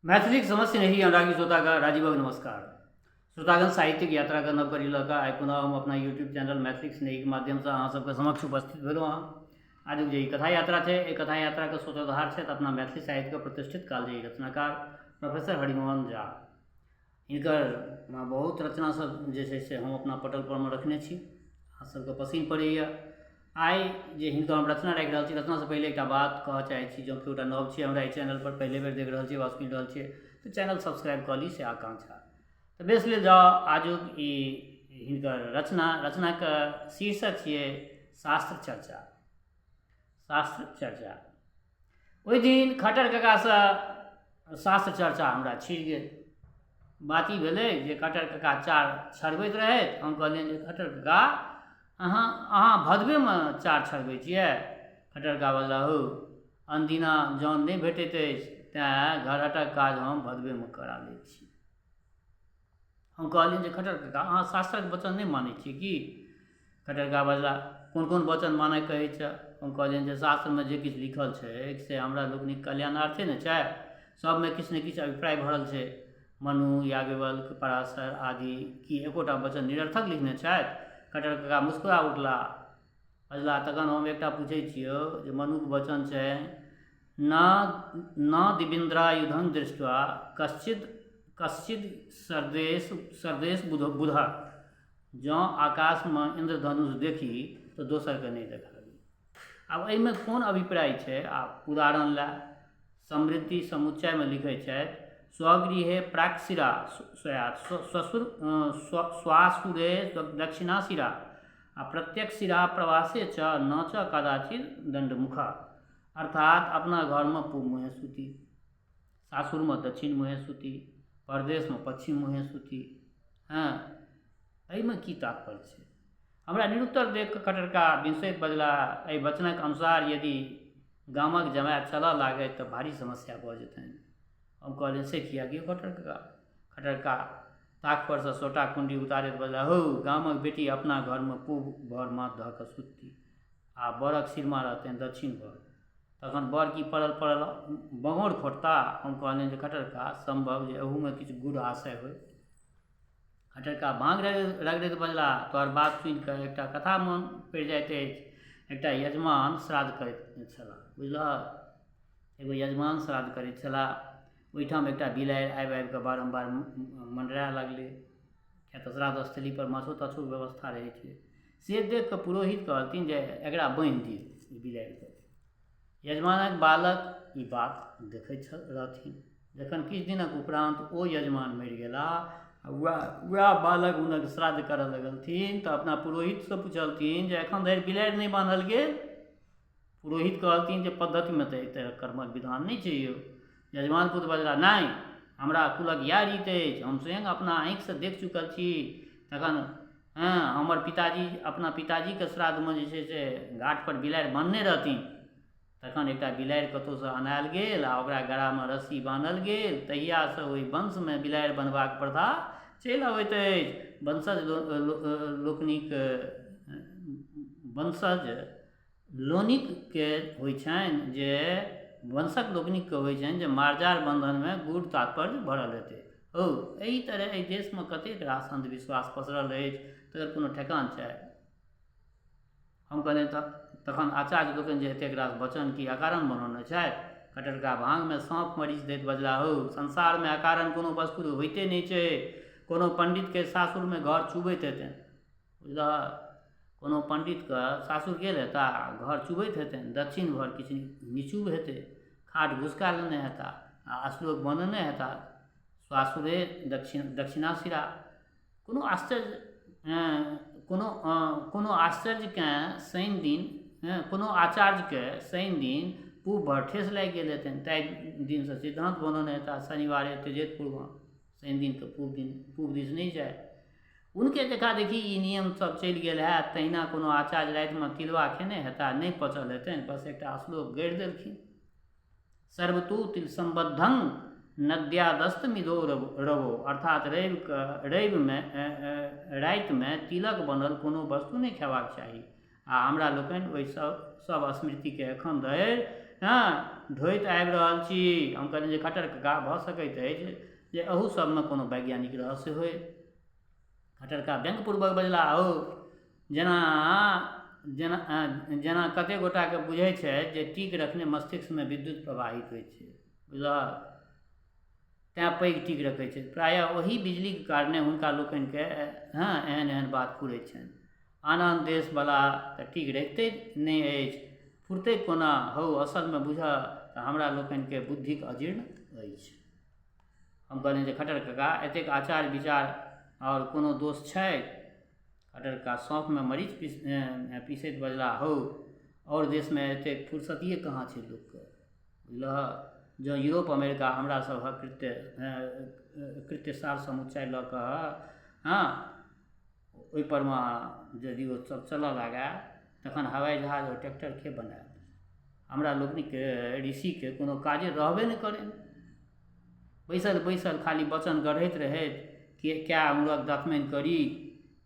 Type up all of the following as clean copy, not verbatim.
मैथिलीक समस्त स्नेही अनुरागी श्रोतागण राजीवक नमस्कार। श्रोतागण, साहित्यिक यात्राके नव कड़ी लऽ कऽ आइ पुनः हम अपना यूट्यूब चैनल मैथिलीक स्नेहीके माध्यमसँ अहाँ सबके समक्ष उपस्थित भेलहुँ हँ। आजुक जे ई कथा यात्रा छै, एहि कथा यात्राके सूत्रधार छथि अपना मैथिली साहित्यके प्रतिष्ठित कालजयी रचनाकार प्रोफेसर हरिमोहन झा। हिनकर बहुत रचना सब जे छै से हम अपना पटल परमे रखने छी, अहाँ सबके पसिन पड़ैए। आइ जे हिनकर हम रचना राखि रहल छी, रचनासँ पहिले एकटा बात कहऽ चाहै छी, जँ केओ नव छी हमरा एहि चैनलपर पहिले बेर देख रहल छी वा सुनि रहल छियै तऽ चैनल सब्सक्राइब कऽ ली, से आकांक्षा। तऽ बेस लेल जाउ, आजुक ई हिनकर रचना, रचनाके शीर्षक छियै शास्त्र चर्चा। शास्त्र चर्चा। ओहि दिन खट्टर काकासँ शास्त्र चर्चा हमरा छिड़ गेल। बात ई भेलै जे खट्टर काका चार छड़बैत रहथि। हम कहलियनि जे खट्टर काका, अहाँ अहाँ भदबेमे चार छड़बै छियै? खट्टर काका बजला, हौ, अनदिना जन नहि भेटैत अछि, तेँ घरहटक काज हम भदबेमे करा लैत छी। हम कहलियनि जे खट्टर काका, अहाँ शास्त्रक वचन नहि मानै छियै की? खट्टर काका बजला, कोन कोन वचन मानय कहै छह? हम कहलियनि जे शास्त्रमे जे किछु लिखल छै से हमरा लोकनिक कल्याणार्थे ने छै। सभमे किछु ने किछु अभिप्राय भरल छै। मनु, याज्ञवल्क्य, पराशर आदि की एकोटा वचन निरर्थक लिखने छथि? खट्टर काका मुस्कुरा उठला, बजला, तखन हम एकटा पूछै छियौ जे मनुक वचन छै, न न दिविन्द्रायुधं दृष्ट्वा कश्चित् कश्चित् सर्देश सर्देश बुध बुध, जँ आकाशमे इन्द्रधनुष देखी तऽ दोसरके नहि देखाबी। आब एहिमे कोन अभिप्राय छै? आ उदाहरण लए समृद्धि समुच्चयमे लिखै छथि, स्वगृहे प्राक्शिरा स्वयात ससुर स्वासुरे दक्षिणाशिरा आ प्रत्यक्षशिरा प्रवासे च न च कदाचित दण्डमुखा। अर्थात अपना घरमे पूब मुँहे सूती, सासुरमे दक्षिण मुँहे सूती, परदेशमे पश्चिम मुँहे सूती। हँ, एहिमे की तात्पर्य छै? हमरा निरुत्तर देख कऽ खटरका बिनसैत बजला, एहि वचनक अनुसार यदि गामक जमाय चलऽ लागथि तऽ भारी समस्या भऽ जेतनि। हम कहलियनि, से किएक यौ खट्टर काका? खट्टर काका ताकपरसँ सोटा कुण्डी उतारैत बजला, हौ, गामक बेटी अपना घरमे पूब भर माथ धऽ कऽ सुतती आ बरक सिरमा रहतनि दक्षिण भर, तखन बर की पड़ल पड़ल बङोर खोटता? हम कहलियनि जे खट्टर काका, सम्भव जे एहूमे किछु गूढ़ आशय होइ। खट्टर काका भाँग रगड़ैत बजला, तोहर बात सुनि कऽ एकटा कथा मोन पड़ि जाइत अछि। एकटा यजमान श्राद्ध करैत छलाह, बुझलहक? एगो यजमान श्राद्ध करैत छलाह। ओहिठाम एकटा बिलाड़ि आबि आबि कऽ बारम्बार मँडराय लगलै, किएक तऽ श्राद्ध स्थलीपर माछो ताछोके व्यवस्था रहै छै। से देखि कऽ पुरोहित कहलथिन जे एकरा बान्हि दियौ ई बिलाड़िके। यजमानक बालक ई बात देखैत छल रहथिन। जखन किछु दिनक उपरान्त ओ यजमान मरि गेला आ वएह बालक हुनक श्राद्ध करऽ लगलथिन तऽ अपना पुरोहितसँ पुछलथिन जे एखन धरि बिलाड़ि नहि बान्हल गेल? पुरोहित कहलथिन जे पद्धतिमे तऽ एहि तरहक कर्मक विधान नहि छै यौ। यजमान पुत्र बजला, नहि, हमरा कुलक इएह रीत अछि, हम स्वयं अपना आँखिसँ देख चुकल छी। तखन हँ, हमर पिताजी अपना पिताजीके श्राद्धमे जे छै से घाटपर बिलाड़ि बन्हने रहथिन। तखन एकटा बिलाड़ि कतहुसँ अनायल गेल आ ओकरा गरामे रस्सी बान्हल गेल। तहियासँ ओहि वंशमे बिलाड़ि बन्हबाक प्रथा चलि अबैत अछि। वंशज लोकनिक वंशज लोकनिके होइ छनि जे वंशक लोकनिके होइ छनि जे मार्जार बन्धनमे गूढ़ तात्पर्य भरल हेतै। हौ, एहि तरहे एहि देशमे कतेक रास अन्धविश्वास पसरल अछि तकर कोनो ठेकान छै? हम कहलियनि, तखन आचार्य लोकनि जे एतेक रास वचन की अकारण बनौने छथि? खटरका भाँगमे साँप मरीच दैत बजला, हौ, संसारमे अकारण कोनो वस्तु होइते नहि छै। कोनो पण्डितके सासुरमे घर चुबैत हेतनि, बुझलह? कोनो पण्डितके सासुर गेल हेता आ घर चुबैत हेतनि, दक्षिण भर किछु निचूब हेतै, खाट घुसका लेने हेता आ श्लोक बनेने हेता, सासुरे दक्षिण दक्षिणाशिरा। कोनो आश्चर्य कोनो कोनो आश्चर्यकेँ शनि दिन कोनो आचार्यके शनि दिन पूब भर ठेस लागि गेल हेतनि, ताहि दिनसँ सिद्धान्त बनौने हेता, शनिवारे त्यजेत पूर्वम, शनि दिनके पूब दिन पूब दिस नहि जाय। हुनके देखा देखी ई नियम सब चलि गेल हैत। तहिना कोनो आचार्य रातिमे तिलबा खेने हेता, नहि पचल हेतनि, बस एकटा श्लोक गढ़ि देलखिन, सर्वतु तिल सम्बद्धं नद्यादस्त मिदो रवो, अर्थात रविके रविमे रातिमे तिलक बनल कोनो वस्तु नहि खेबाक चाही। आ हमरा लोकनि ओहि सब सब स्मृतिके एखन धरि हँ ढोइत आबि रहल छी। हम कहलियनि जे खट्टर कका, भऽ सकैत अछि जे अहू सबमे कोनो वैज्ञानिक रहस्य होइ। खट्टर कका व्यंग्यपूर्वक बजलाह, हौ, जेना जेना जेना कतेक गोटाके बुझै छै जे टीक रखने मस्तिष्कमे विद्युत प्रवाहित होइ छै, बुझलहक, तैँ पैघ टीक रखै छै। प्रायः ओही बिजलीके कारणे हुनका लोकनिके हँ एहन एहन बात फुरै छनि। आन आन देशवला तऽ टीक रखिते नहि अछि, फुरतै कोना? हौ, असलमे बुझह तऽ हमरा लोकनिके बुद्धिक अजीर्ण अछि। हम कहलियनि जे खट्टर कका, एतेक आचार विचार आओर कोनो दोष छै? खट्टर कका सौंफमे मरीच पीसैत बजलाह, हौ, आओर देशमे एतेक फुर्सतिए कहाँ छै लोकके, बुझलहक? जँ यूरोप अमेरिका हमरा सभक कृत्यसार समुच्चय लऽ कऽ हँ ओहिपर मे यदि ओ सब चलऽ लागए तखन हवाइ जहाज आओर ट्रैक्टर के बनायत? हमरा लोकनिक ऋषिके कोनो काजे रहबे नहि करनि, बैसल बैसल खाली वचन गढ़ैत रहैत के कए आङ्गुरक दतमनि करी,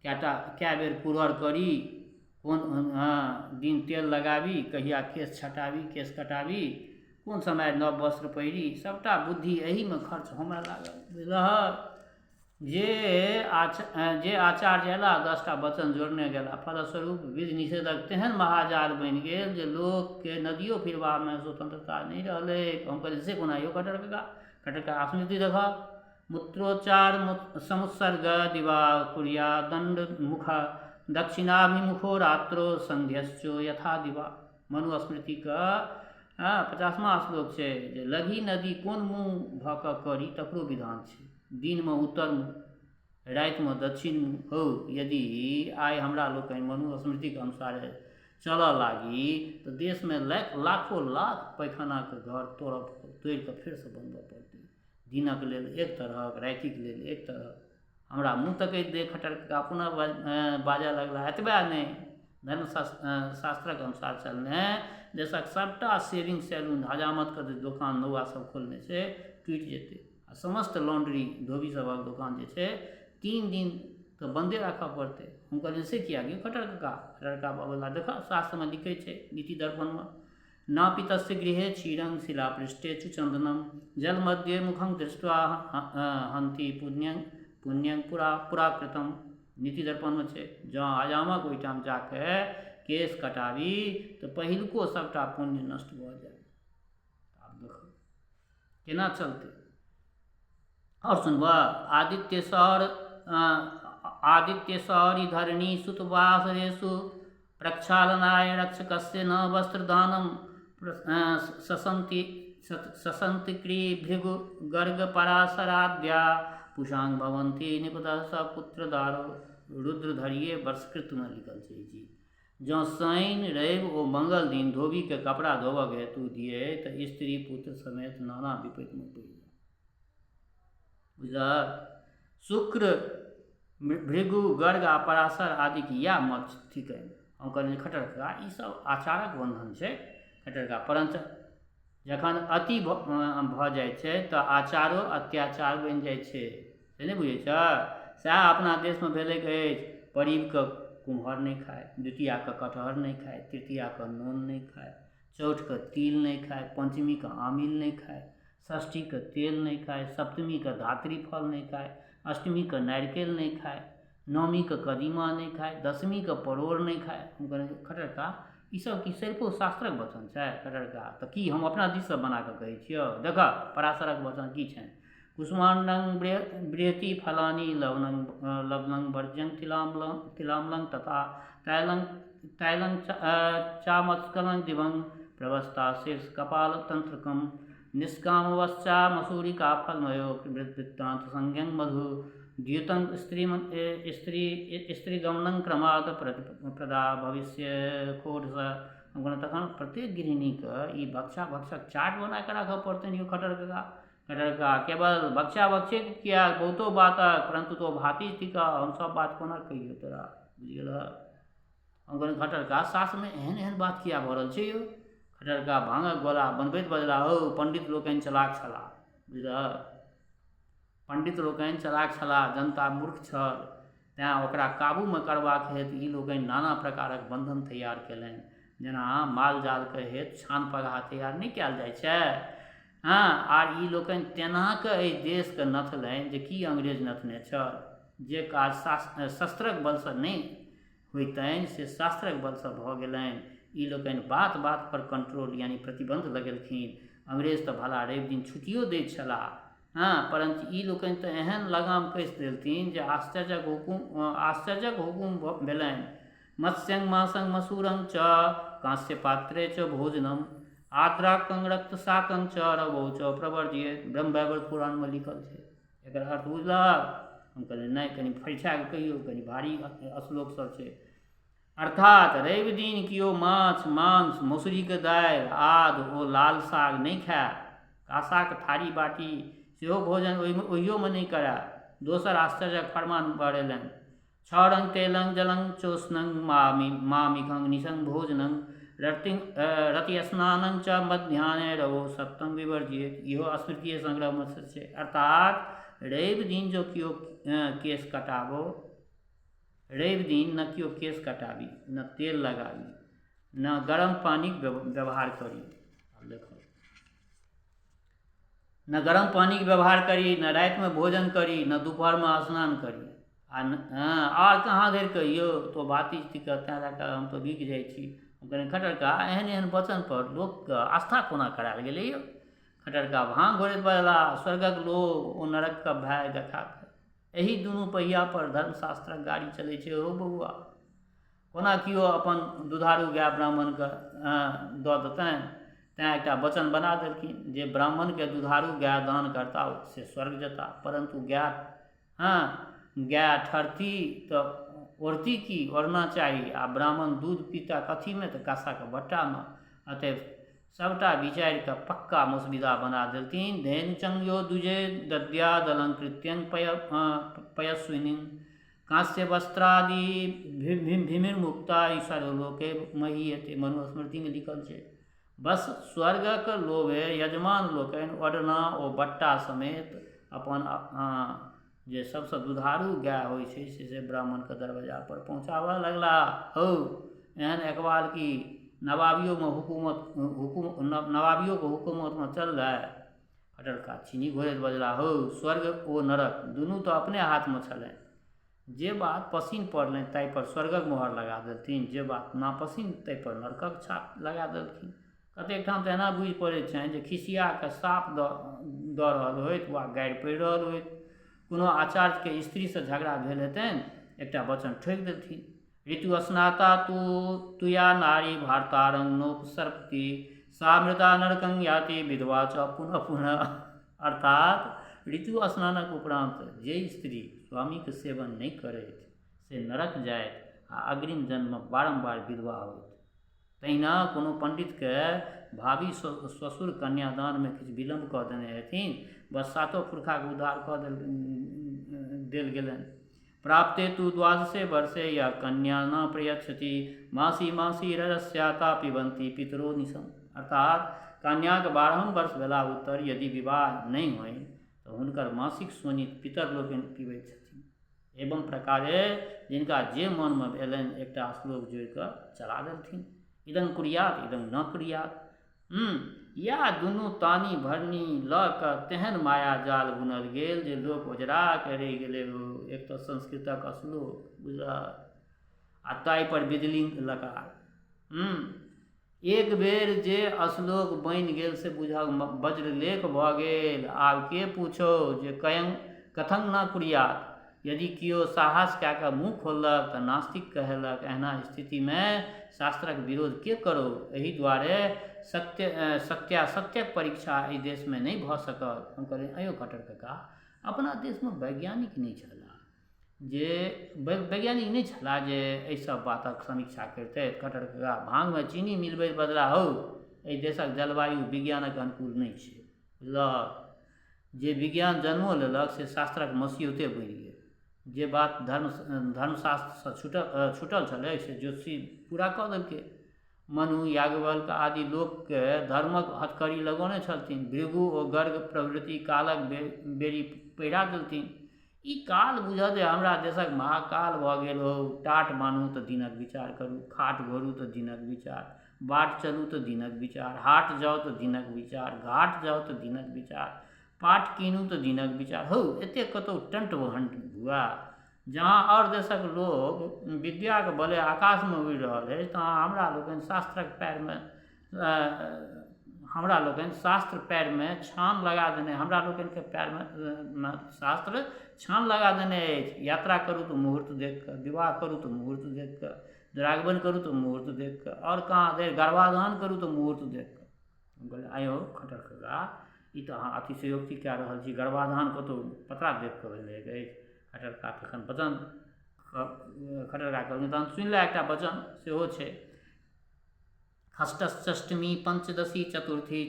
कएटा कए बेर कुरहर करी, कोन दिन तेल लगाबी, कहिया केश छँटाबी केश कटाबी, कोन समय नव वस्त्र पहिरी, सभटा बुद्धि एहीमे खर्च होमय लागल, बुझलहक? जे आचार्य अयलाह 10टा वचन जोड़ने गेला, फलस्वरूप विधि निषेधक तेहन महाजाल बनि गेल जे लोकके नदियो फिरबामे स्वतंत्रता नहि रहलै। हम कहलियै से कोना यौ खट्टर कका? खट्टर कका स्मृति देखह, मूत्रोच्चार समुत्सर्ग दिवा कुर्या दण्ड मुख दक्षिणाभिमुखो रात्रो संध्यश्चो यथा दिवा। मनुस्मृतिके 50वां श्लोक छै जे लघी नदी कोन मुँह भऽ कऽ करी तकरो विधान छै। दिनमे उत्तर मुँह, रातिमे दक्षिण मुँह। हौ, यदि आइ हमरा लोकनि मनुस्मृतिके अनुसार चलऽ लागी तऽ देशमे लाखो लाख पैखानाके घर तोड़ि कऽ फेरसँ बनबऽ पड़तै। दिनक लेल एक तरहक, रातिक लेल एक तरहक। हमरा मुँह तकैत देख खट्टर कका पुनः बाजऽ लगला, एतबे नहि, धर्मशास्त्र शास्त्रक अनुसार चलने देशक सभटा शेविंग सैलून हजामतके जे दोकान नौआ सब खोलने छै टूटि जेतै, आ समस्त लॉन्ड्री धोबी सभक दोकान जे छै 3 दिन तऽ बन्दे राखऽ पड़तै। हम कहलियै से किया यौ खट्टर कका? खट्टर कका बजला, देखऽ शास्त्रमे लिखै छै नीति दर्पणमे, नापितस्य गृहे क्षीरं शिलापृष्ठे चुचन्दनं जलमध्ये मुखं दृष्ट्वा हन्ति पुण्यं पुण्यं पुरा पुराकृतम। नीति दर्पणमे छै जँ हजामक ओहिठाम जाके केश कटाबी तऽ पहिलुको सभटा पुण्य नष्ट भऽ जायत। आब देखू केना चलतै। आओर सुनबह, आदित्य सौरि धरणी सुतवासरेषु प्रक्षालनाय रक्षकस्य न वस्त्रदानं ससन्ति ससन्ति भृगु गर्ग पराशराद्या पुषांग भवन्ति निपतः स पुत्रदारो। रुद्रधरिये वर्षकृतमे लिखल छै ई चीज। जँ शनि रवि ओ मंगल दिन धोबीके कपड़ा धोबऽके हेतु दियै तऽ स्त्री पुत्र समेत नाना विपत्तिमे पड़ि जाय, बुझलहक? शुक्र भृगु गर्ग आ पराशर आदिक इएह मत थिकनि। हम कहलियनि खट्टर कका, ई सब आचारक बन्धन छै खट्टर कका, परञ्च जखन अति भऽ जाइ छै तऽ आचारो अत्याचार बनि जाइ छै, से नहि बुझै छह? सएह अपना देशमे भेलैक अछि। परीबके कुम्हर नहि खाय, द्वितीयाके कटहर नहि खाय, तृतीयाके नून नहि खाय, चौठके तिल नहि खाय, पञ्चमीके आमिल नहि खाय, षष्ठीके तेल नहि खाय, सप्तमीके धात्री फल नहि खाय, अष्टमीके नारिकेल नहि खाय, नवमीके कदीमा नहि खाय, दशमीके परोड़ नहि खाय। हम कहलियै खट्टर कका, ई सब की सरिपो शास्त्रक वचन छै? खट्टर कका तऽ की हम अपना दिससँ बना कऽ कहै छियौ? देखह पराशरक वचन की छनि, कुष्माण्डं बृहति फलानि लवणं लवणं वर्ज्यं तिलाम्लं तथा तैलं तैलं चामत्स्कलं दिवं प्रवस्ता शीर्ष कपाल तंत्रकं निष्कामवश्चा मसूरिका फलमयो वृत्तांत संज्ञं मधु द्युतं स्त्री स्त्री स्त्रीगमनं क्रमात् प्रदा भविष्य खोढ़। तखन प्रत्येक गृहिणीके ई भक्षा भक्षक चाट बना कऽ राखऽ पड़तनि यौ खट्टर कका। खट्टर कका केवल भक्षा भक्षे किया, बहुतो बात, परन्तु तो भातिज थिकह, हम सब बात कोना कहियौ तोरा, बुझि गेलह? हम कहलियै खट्टर कका, शास्त्रमे एहन एहन बात किया भऽ रहल छै यौ? खट्टर कका भाँगक गोला बनबैत बजला, हौ, पंडित लोकनि चलाक छलाह, बुझलह? पंडित लोकनि चलाक छलाह, जनता मूर्ख छल, तैँ ओकरा काबूमे करबाक हेतु ई लोकनि नाना प्रकारक बन्धन तैयार कयलनि। जेना माल जालके हेतु छान पगहा तैयार नहि कयल जाइ छै। हँ, आर ई लोकनि तेना कऽ एहि देशके नथलनि जे की अंग्रेज नथने छल। जे काज शस्त्रक बलसँ नहि होइतनि से शास्त्रक बलसँ भऽ गेलनि। ई लोकनि बात बात पर कंट्रोल यानी प्रतिबंध लगेलखिन। अंग्रेज तऽ भला रवि दिन छुट्टियो दैत छलाह। हँ, परञ्च ई लोकनि तऽ एहन लगाम कसि देलथिन जे आश्चर्यक हुकुम भेलनि। मत्स्यं मांसं मसूरं च कांस्य पात्रे च भोजनम आद्राकं रक्तशाकं च रवौ च प्रवर्जिये। ब्रह्मवैवर्त पुराणमे लिखल छै। एकर अर्थ बुझलक? हम कहलियै नहि, कनि फरिछा कऽ कहियौ, कनि भारी श्लोक सब छै। अर्थात रवि दिन केओ माछ मांस मौसरीके दालि आद ओ लाल साग नहि खाय, काँसाक थारी बाटी सेहो भोजन ओहियोमे नहि करय। दोसर आश्चर्यक फरमान बहरेलनि, छरंग तेलंग जलंग चोष्णं मामिकं निशं भोजनं रति स्नानं च मध्याह्ने रवो सप्तम विवर्जित। इहो स्मृतिये संग्रहमे छै। अर्थात रवि दिन जो केओ केश कटाबो, रवि दिन न केओ केश कटाबी, न तेल लगाबी, न गरम पानिक व्यवहार करी। आब देखो, न गरम पानिक व्यवहार करी, न रातिमे भोजन करी, न दुपहरमे स्नान करी। आ आर कहाँ धरि कहियौ, तो भातिज थिकह, तैँ लए कऽ हम तऽ रुकि जाइ छी। हम कहलियनि खट्टर का, एहन एहन वचनपर लोकके आस्था कोना करायल गेलै यौ? खट्टर का भाँग घोरैत बजलाह, स्वर्गक लोभ ओ नरकके भय देखा कऽ एहि दुनू पहियापर धर्मशास्त्रक गाड़ी चलै छै हौ बौआ। कोना केओ अपन दुधारू गाय ब्राह्मणके दऽ देतनि? तैँ एकटा वचन बना देलखिन जे ब्राह्मणके दुधारू गाय दान करता से स्वर्ग जेता, परन्तु गाय, हँ, गाय ठरती तऽ ओढ़ती की? ओढ़ना चाही। आ ब्राह्मण दूध पीता कथीमे? तऽ काँसाके बट्टामे। अतएव सभटा विचारि कऽ पक्का मसविदा बना देलथिन। धेनुचंग यो दुजे दद्यादलंकृत्यं पयस्विनीं कांस्य वस्त्रादि भिमिर्मुक्ता सर्वलोके महीयते। मनुस्मृतिमे लिखल छै। बस स्वर्गक लोभे यजमान लोकनि ओढ़ना ओ बट्टा समेत अपन जे सबसँ दुधारू गाय होइ छै से ब्राह्मणके दरवाजा पर पहुँचाबऽ लगला। हौ, एहन एकबाल की नवाबियोमे हुकूमत हुकुम नवाबियोके हुकूमतमे चललै? खट्टर का चीनी घोरैत बजला, हौ, स्वर्ग ओ नरक दुनू तऽ अपने हाथमे छलनि। जे बात पसिन पड़लनि ताहिपर स्वर्गक मोहर लगा देलथिन, जे बात नापसिन ताहिपर नरकक छाप लगा देलखिन। कतेक ठाम तऽ एना बुझि पड़ैत छनि जे खिसिया कऽ साप दऽ रहल होइत वा गारि पढ़ि रहल होइत। कोनो आचार्यके स्त्रीसँ झगड़ा भेल हेतनि, एकटा वचन ठोकि देलथिन, ऋतु स्नाता तु तुया नारी भारतारंग नोपसर्पति सा मृता नरकं याति विधवा च पुनः पुनः। अर्थात ऋतु स्नानक उपरान्त जे स्त्री स्वामीके सेवन नहि करैत से नरक जाइत आ अग्रिम जन्ममे बारम्बार विधवा होइत। तहिना कोनो पण्डितके भावी ससुर कन्यादानमे किछु विलम्ब कऽ देने हेथिन, बस सातो पुरखाके उद्धार कऽ देल गेलनि। प्राप्ते तु द्वादशे वर्षे या कन्या न प्रयच्छति मासी मासी रजस्याता पिबन्ति पितरो निशम। अर्थात कन्याके 12म वर्ष भेला उत्तर यदि विवाह नहि होइन तऽ हुनकर मासिक शोणित पितर लोकनि पीबैत छथिन। एवं प्रकारे जिनका जे मनमे भेलनि एकटा श्लोक जोड़ि कऽ चला देलथिन, इदं कुर्यात इदं न कुर्यात। इएह दुनू तानी भरनी लऽ कऽ तेहन माया जाल बुनल गेल जे लोक ओझरा कऽ रहि गेलै। हो, एक तऽ संस्कृतक श्लोक बुझलक आ ताहिपर बिजली लकार। एक बेर जे श्लोक बनि गेल से बुझल वज्रलेख भऽ गेल। आब के पूछो जे कयं कथं न कुर्यात। यदि केओ साहस कए कऽ मुँह खोललक तऽ नास्तिक कहेलक। एहना स्थितिमे शास्त्रक विरोध के करो? एहि दुआरे सत्यासत्यक परीक्षा एहि देशमे नहि भऽ सकल। हम कहलियै, अयौ खट्टर कका, अपना देशमे वैज्ञानिक नहि छलाह जे वैज्ञानिक नहि छलाह जे एहि सब बातक समीक्षा करितथि। खट्टर कका भाँगमे चीनी मिलबैत बजला, हौ, एहि देशक जलवायु विज्ञानक अनुकूल नहि छै। बुझलक? जे विज्ञान जन्मो लेलक से शास्त्रक मसियौते बनि गेल। जे बात धर्मशास्त्रसँ छूटल छलै से ज्योतिषी पूरा कऽ देलकै। मनु याज्ञवल्क्य आदि लोकके धर्मक हथकड़ी लगौने छलथिन। भृगु ओ गर्ग प्रभृति कालक बेड़ी पहिरा देलथिन। ई काल बुझल जे हमरा देशक महाकाल भऽ गेल हो। टाट बान्हू तऽ दिनक विचार करू, खाट घोरू तऽ दिनक विचार, बाट चलू तऽ दिनक विचार, हाट जाउ तऽ दिनक विचार, घाट जाउ तऽ दिनक विचार, पाट कीनू तऽ दिनक विचार। हौ, एतेक कतहु टंट भंट हुआ? जहाँ आओर देशक लोक विद्याके बले आकाशमे उड़ि रहल अछि, तहाँ हमरा लोकनि शास्त्रक पैरमे हमरा लोकनि शास्त्र पैरमे छान लगा देने, हमरा लोकनिके पैरमे शास्त्र छान लगा देने अछि। यात्रा करू तऽ मुहूर्त देखि कऽ, विवाह करू तऽ मुहूर्त देखि कऽ, दुरागमन करू तऽ मुहूर्त देखि कऽ, आओर कहाँ धरि गर्भाधान करू तऽ मुहूर्त देखि कऽ। हम कहलियै, आँय खट्टर कका, ई तऽ अहाँ अतिशयोक्ति कए रहल छी। गर्भाधान कतहु पतरा देखि कऽ भेलै अछि? खट्टर कका तखन वचन, खट्टर कका कहलखिन, तहन सुनि लए, एकटा वचन सेहो छै। षष्ठमी पंचदशी चतुर्थी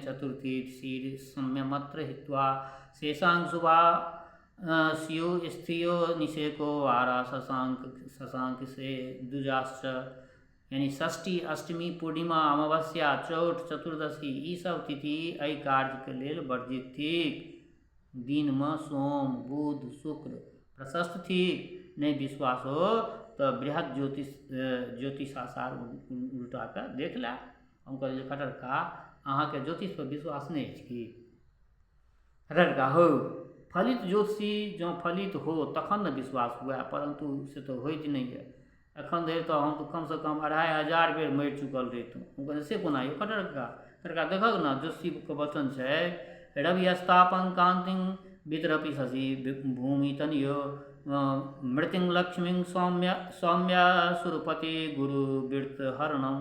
चतुर्थी क्षीर सम्यमत्र हित्वा शेषांग शुभा स्यो स्थियो निषेको वारा शशांक शशांक से द्विजाश्च। यानी षष्ठी, अष्टमी, पूर्णिमा, अमावस्या, चौठ, चतुर्दशी, ईसभ तिथि एहि कार्यके लेल वर्जित थिक। दिनमे सोम, बुध, शुक्र प्रशस्त थिक। नहि विश्वास हो तऽ बृहद ज्योतिष ज्योतिषासार उल्टा कऽ देख लए। हम कहलियै, खट्टर कका, अहाँके ज्योतिषपर विश्वास नहि अछि की? खट्टर कका, हौ, फलित ज्योतिषी जँ फलित हो तखन ने विश्वास हुए, परन्तु से तऽ होइत नहि यऽ। एखन धरि तऽ हम कमसँ कम 2500 बेर मरि चुकल रहितहुँ। हम कहलियै, से कोना यौ खट्टर कका? खट्टर कका, देखहक ने, ज्योतिषीके वचन छै, रवि अस्तापं कान्तिं वितरपि शशि भूमि तनियो मृतिं लक्ष्मीं सौम्य सौम्य सुरपति गुरु वृत्त हरणं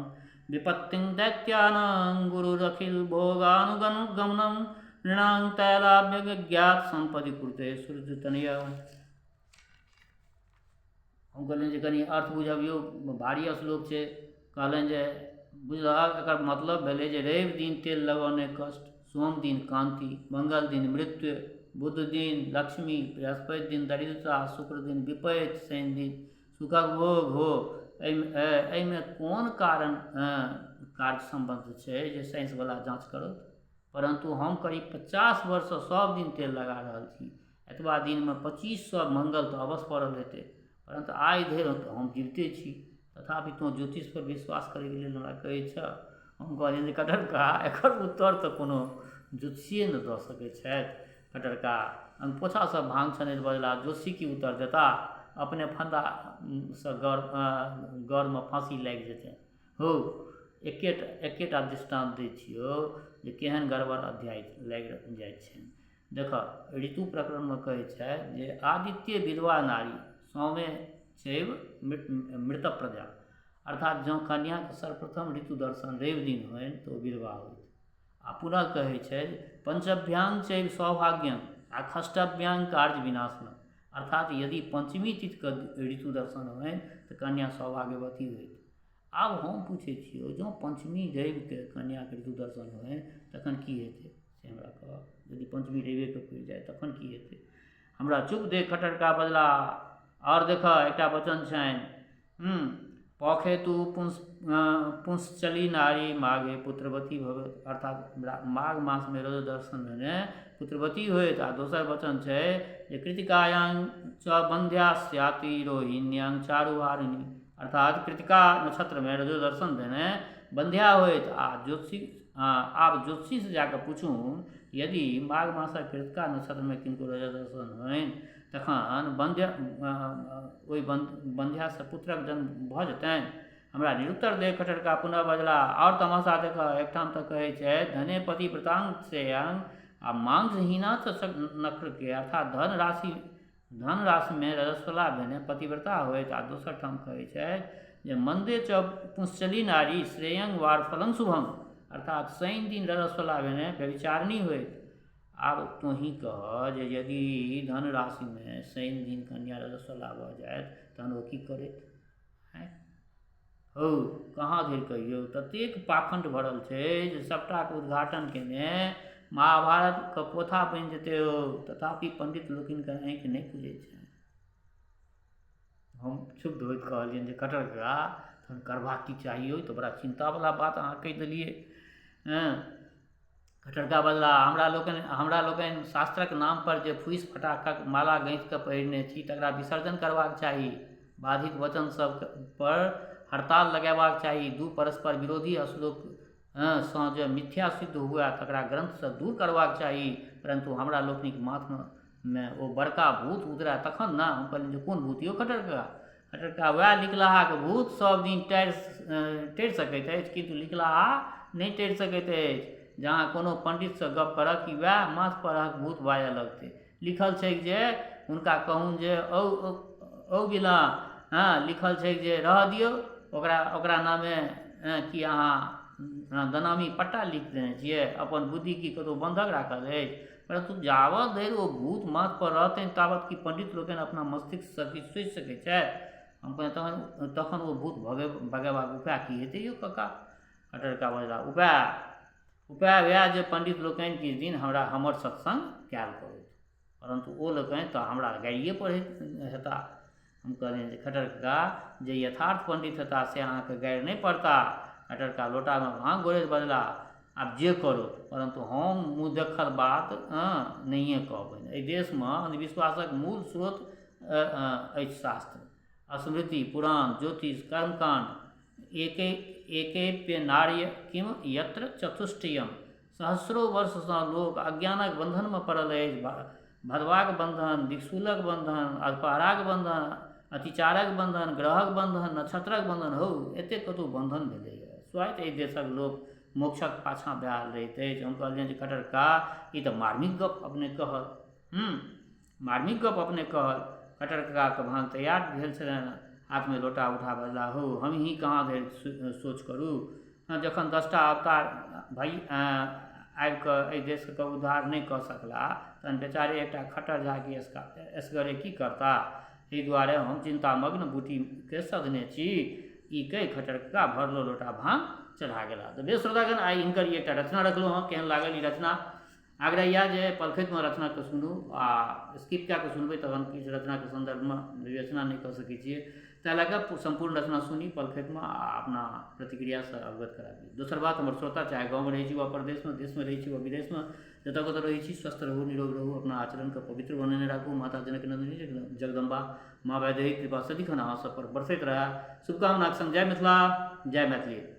विपत्तिं दैत्यानां गुरुरखिल भोगानुगमनं नृणां तैलाभ्यज्ञात सम्पदि कुरुते सूर्य तनय। हम कहलियनि जे कनि अर्थ बुझबियौ, भारी श्लोक छै। कहलनि जे बुझलहक, एकर मतलब भेलै जे रवि दिन तेल लगौने कष्ट, सोम दिन कान्ति, मंगल दिन मृत्यु, बुध दिन लक्ष्मी, बृहस्पति दिन दरिद्रता, शुक्र दिन विपत्ति, शनि दिन सुखक भोग हो। एहिमे एहिमे कोन कारण कार्य सम्बन्ध छै जे साइंसवला जाँच करत? परन्तु हम करीब 50 वर्षसँ सब दिन तेल लगा रहल छी। एतबा दिनमे 2500 मंगल तऽ अवश्य पड़ल हेतै, परन्तु आइ धरि हम जीविते छी। तथापि तोँ ज्योतिषपर विश्वास करैके लेल हमरा कहै छह। हम कहलियनि जे खट्टर कका, एकर उत्तर तऽ कोनो ज्योतिषिए ने दऽ सकै छथि। खट्टर कका अंगपोछासँ भाँग छनैत बजला, ज्योतिषी की उत्तर देता? अपने फन्दासँ गर गरमे फाँसी लागि जेतै। हौ, एकेटा एकेटा दृष्टान्त दै छियौ जे केहन गड़बड़ अध्याय लागि जाइ छनि। देखऽ, ऋतु प्रकरणमे कहै छथि जे आदित्य विधवा नारी सौम्य शैव मृत प्रजा। अर्थात जँ कन्याके सर्वप्रथम ऋतु दर्शन रवि दिन होइन तऽ ओ विधवा होइत। आ पुनः कहै छै पंचभ्यांग चैव सौभाग्यं आ खष्टभ्यांग कार्य विनाशनम। अर्थात यदि पंचमी तिथिके ऋतु दर्शन होइन तऽ कन्या सौभाग्यवती होइत। आब हम पूछै छियौ, जँ पंचमी रविके कन्याके ऋतु दर्शन होइन तखन की हेतै से हमरा कहऽ। यदि पंचमी रविके पड़ि जाय तखन की हेतै? हमरा चुप देख खट्टर कका बजला, आओर देखऽ, एकटा वचन छनि, पौखे तू पुंस पुंसचली नारी माघे पुत्रवती भवेत। अर्थात माघ मासमे रज दर्शन भेने पुत्रवती होइत। आ दोसर वचन छै जे कृतिकायां च बन्ध्या स्याति रोहिण्यां चारुहारिणी। अर्थात कृतिका नक्षत्रमे रजो दर्शन भेने बन्ध्या होइत। आ ज्योतिषी आब ज्योतिषीसँ जाकऽ पूछू, यदि माघ मासक कृतिका नक्षत्रमे किनको रजो दर्शन होइन तखन बन्ध्या ओहि बन्ध्यासँ पुत्रक जन्म भऽ जेतनि? हमरा निरुत्तर देख खट्टर कका पुनः बजला, आओर तमाशा देखऽ, एकठाम तऽ कहै छै धने पति व्रतांग श्रेयांग आ मांसहीना नक्रके। अर्थात धन राशिमे रजस्वला भेने पतिव्रता होइत। आ दोसर ठाम कहै छै जे मन्दे च पुंसचली नारी श्रेयंग वार फलं शुभम। अर्थात शनि दिन रजस्वला भेने व्यभिचारिणी होइत। आब तोँही कह जे यदि धन राशिमे शनि दिन कन्या रजस्वला भऽ जायत तहन ओ की करैत? आँय हौ, कहाँ धरि कहियौ, ततेक पाखण्ड भरल छै जे सभटाके उद्घाटन केने महाभारतके पोथा बनि जेतै हौ। तथापि पण्डित लोकनिके आँखि नहि खुजै छनि। हम क्षुब्ध होइत कहलियनि जे खट्टर कका, तहन करबाक की चाही? तऽ बड़ा चिन्तावला बात अहाँ कहि देलियै। हँ, खट्टर कका बजला, हमरा लोकनि शास्त्रक नामपर जे फूसि फटाकक माला गाँथिकऽ पहिरने छी तकरा विसर्जन करबाक चाही। बाधित वचन सब पर हड़ताल लगेबाक चाही। दू परस्पर विरोधी श्लोक सँ जे मिथ्या सिद्ध हुए तकरा ग्रन्थसँ दूर करबाक चाही। परन्तु हमरा लोकनिक माथमे ओ बड़का भूत उतरय तखन ने। हम कहलियनि जे कोन भूत यौ खट्टर कका? खट्टर कका वएह लिखलाहाके भूत सब दिन टरि टरि सकैत अछि, किन्तु लिखलाहा नहि टरि सकैत अछि। जहाँ कोनो पण्डितसँ गप्प करब कि वएह माथ परहक भूत बाजऽ लगतै। लिखल छैक जे हुनका कहून जे औ औ बिला, हँ, लिखल छैक जे रहऽ दियौ ओकरा, ओकरा नामे की अहाँ दनामी पट्टा लिख देने छियै? अपन बुद्धि की कतहु बन्धक राखल अछि? परन्तु जाबत धरि ओ भूत माथपर रहतनि ताबत की पण्डित लोकनि अपना मस्तिष्कसँ किछु सोचि सकै छथि? हम कहलियनि तखन तखन ओ भूत भगेबाक उपाय की हेतै यौ कक्का? खट्टर कका बजलाह, उपाय उपाय वएह जे पण्डित लोकनि किछु दिन हमरा हमर सत्सङ्ग कयल करथु। परन्तु ओ लोकनि तऽ हमरा गारिए पढ़ैत हेताह। हम कहलियनि जे खट्टर कका, जे यथार्थ पण्डित हेताह से अहाँके गारि नहि पढ़ताह। खट्टर कका लोटामे भाँग घोरैत बजलाह, आब जे करथु, परन्तु हम मुँह देखल बात नहिए कहबनि। एहि देशमे अन्धविश्वासक मूल स्रोत अछि शास्त्र, स्मृति, पुराण, ज्योतिष, कर्मकाण्ड। एके एकेप्य नार्य किम यत्र चतुष्टयम। सहस्रो वर्षसँ लोक अज्ञानक बन्धनमे पड़ल अछि। भदवाक बन्धन, दिक्शूलक बन्धन, अधपहराक बन्धन, अतिचारक बन्धन, ग्रहक बन्धन, नक्षत्रक बन्धन, हौ एतेक कतहु बन्धन भेलैए। स्वाइत एहि देशक लोक मोक्षक पाछाँ बेहाल रहैत अछि। हम कहलियनि जे खट्टर कका, ई तऽ मार्मिक गप्प अपने कहल। मार्मिक गप्प अपने कहल। खट्टर ककाके भाँग तैयार भेल छलनि। हाथमे लोटा उठा बजलाह, हौ, हमहीं कहाँ धरि सोच करू। जखन 10टा अवतार भई आबि कऽ एहि देशके उद्धार नहि कऽ सकलाह तहन बेचारे एकटा खट्टर झा की एसगरे की करताह? एहि दुआरे हम चिन्तामग्न बूटीके सधने छी। ई कहि खट्टर कका भरलो लोटा भाँग चढ़ा गेलाह। तऽ बेस श्रोतागण, आइ हिनकर ई एकटा रचना रखलहुँ हँ। केहन लागल ई रचना? आग्रह इएह जे पलखतिमे रचनाके सुनू आ स्किप कए कऽ सुनबै तखन किछु रचनाके सन्दर्भमे विवेचना नहि कऽ सकै छियै। ताहि लए कऽ सम्पूर्ण रचना सुनी पलखतिमे आ अपना प्रतिक्रियासँ अवगत कराबी। दोसर बात, हमर श्रोता चाहे गाँवमे रहै छी वा परदेशमे, देशमे रहै छी वा विदेशमे, जतऽ कतऽ रहै छी, स्वस्थ रहू, निरोग रहू, अपना आचरणके पवित्र बनेने राखू। माता जनक नन्दिनी जगदम्बा माँ वैदेही कृपा सदिखन अहाँ सब पर बरसैत रहए। शुभकामनाक संग जय मिथिला, जय मैथिली।